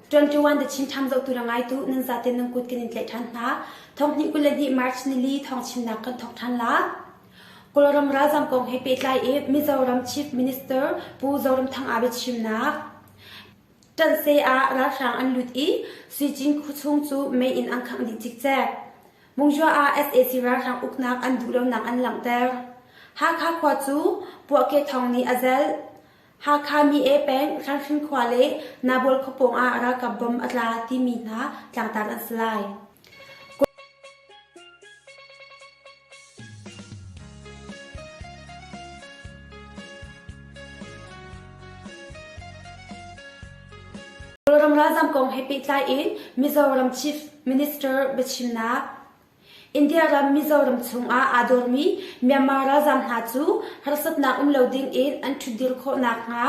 21 The Chin Times zohtu le ngaitu nan zaten nan kut kan in tlaih ṭhan hna. Thonghnih 22 March nili thawngchimnak kan thawk ṭhan la. Kawlram ralzam kong he pehtlai in Mizoram Chief Minister Pu Zoramthang aa biachimnak. Ṭanhse ah ralhrang an lut i Suicin khuachung cu mei in an khangh dih cikcek. Mungzua ah sac ralhrang uknak an duh lonak an langhter. Hakha khua cu puahkeh thawng nih a zelh. Hakha Mi-e peng Hranhring khua le Nabual khuapawng ah ralkap bom a tla timi hna tlangtar an si lai. Kawlram ralzam kong he pehtlai in Mizoram Chief Minister biachimnak India ram Mizoram chungah aa dawrmi Myanmar ralzam hna cu harsatnak um lo dingin an ṭhutdir khawh nakhnga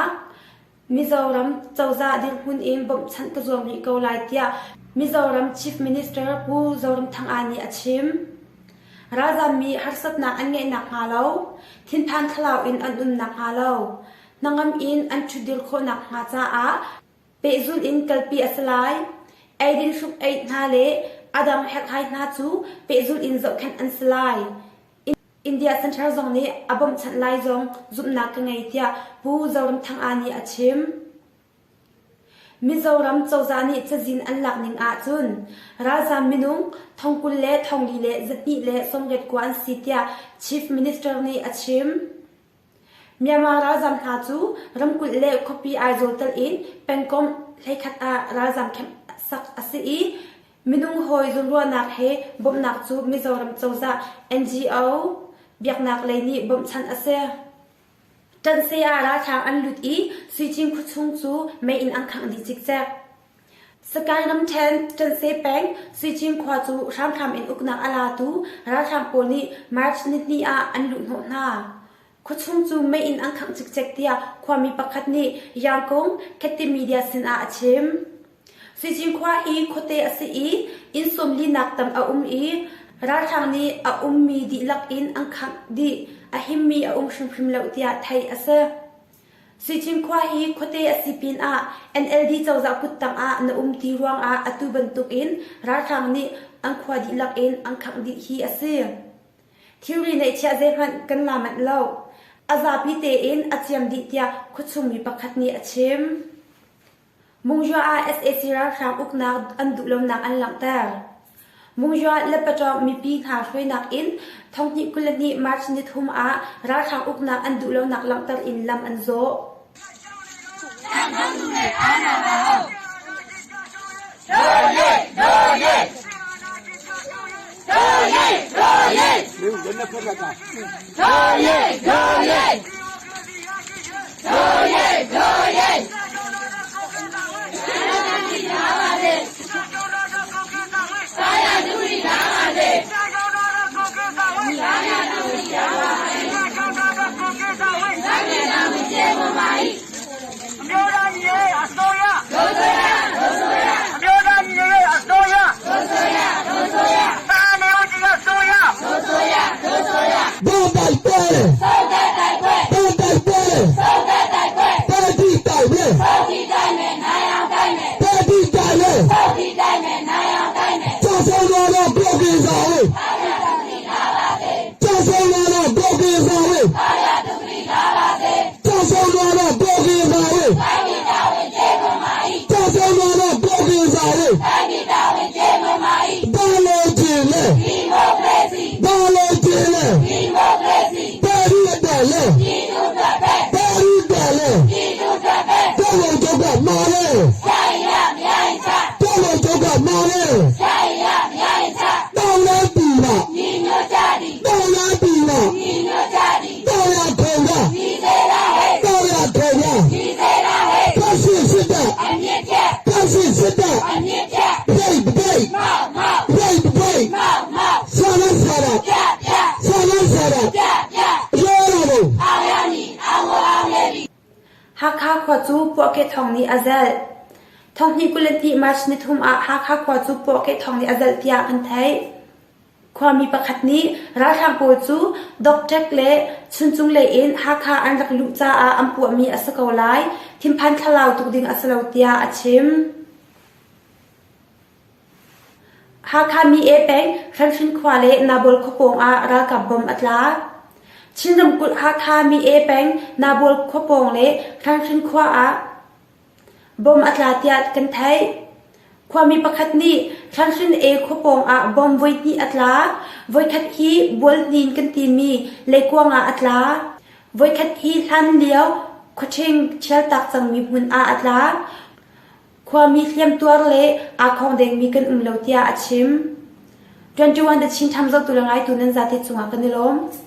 Mizoram cozah dirhmun in bawmhchanh ka zuam rih ko lai tiah Mizoram Chief Minister Pu Zoramthanga nih a chim. Ralzam mi harsatnak an ngeih nakhnga lo, thinphan thlalau in an um nakhnga lo, hnangam in an ṭhutdir khawh nakhnga caah Pehzulh in kalpi a si lai. Eidin hruk-eih hna le a dang herhhai hna cu pehzulh in zohkhenh an si lai. India Central zong nih a bawmhchanh lai zong zumhnak ka ngei tiah Pu Zoramthanga nih a chim. Mizoram cozah nih cazin an lak ning ahcun ralzaam minung thongkul le thongli le zahnih le sawmriat kua an si tiah Chief Minister nih a chim. Myanmar ralzam hna cu ramkulh le khuapi Aizawl telh in pengkomh 11 ah ralzam camp sak a si i minung hawi zawnruahnak he bawmhnak cu Mizoram cozah NGO biaknak lei nih bawmhchanh a si. Ṭanhse ah ralhrang an lut i Suicing khuachung cu mei in an khangh dih cikcek. Sagaing ramṭhen Ṭanhse peng Suicing khua cu hramhram in uknak a latu ralhrang pawl nih March nihnih ah an luhhnawh hna. Khuachung cu mei in an khangh cikcek tiah khuami pakhat nih Yangkung Khetti Media sinah a chim. Suicing khua hi khuate a si i inn sawmlinak tam a um i ralhrang nih a ummi dihlak in an khangh dih, a himmi a um hrimhrim lo tiah theih a si. Suicing khua hi khuate a si pinah NLD cozah kuttang ah na um ti ruangah atu bantukin ralhrang nih an khua dihlak in an khangh dih hi a si. Thilri neihchiah zeihmanh kan la manh lo. A zapi tein a ciam dih tiah khuachung mi pakhat nih a chim. Mungzua ah sac ralhrang uknak an duh lonak an langhter. Mungzua Lepatawng mipi hna hruainak in thonghnih 22 March nithum ah ralhrang uknak an duh lonak langhter in lam an zawh. Hakha khua cu puahkeh thawng nih a zelh. Thonghnih 22 March nithum ah Hakha khua cu puahkeh thawng nih a zelh tiah kan theih. Khuami pakhat nih ralhrang pawl cu Dokṭek le Chuncung lei in Hakha an rak luh caah an puahmi a si ko lai, thinphan thlalau tuk ding a si lo tiah a chim. Hakha Mi-e peng Hranhrin khua le Nabawl khua pawng ah ralkap bom a tla. Chin ramkulh Hakha Mi-e peng Nabawl khua pawng le Hranhrin khua ah bom a tla tiah kan theih. Khuami pakhat nih Hranhrin e khua pawng ah bom voihnih a tla. Voikhat hi Bualhnin kan timi leikuang ah a tla. Voikhat hi hlan lio khuaṭhing ṭhialtak cangmi hmun ah a tla. Khuami hliamtuar le aa khawngdengmi kan um lo tiah a chim. 21 The Chin Times zohtu le ngaitu nan zate cungah kan i lawm.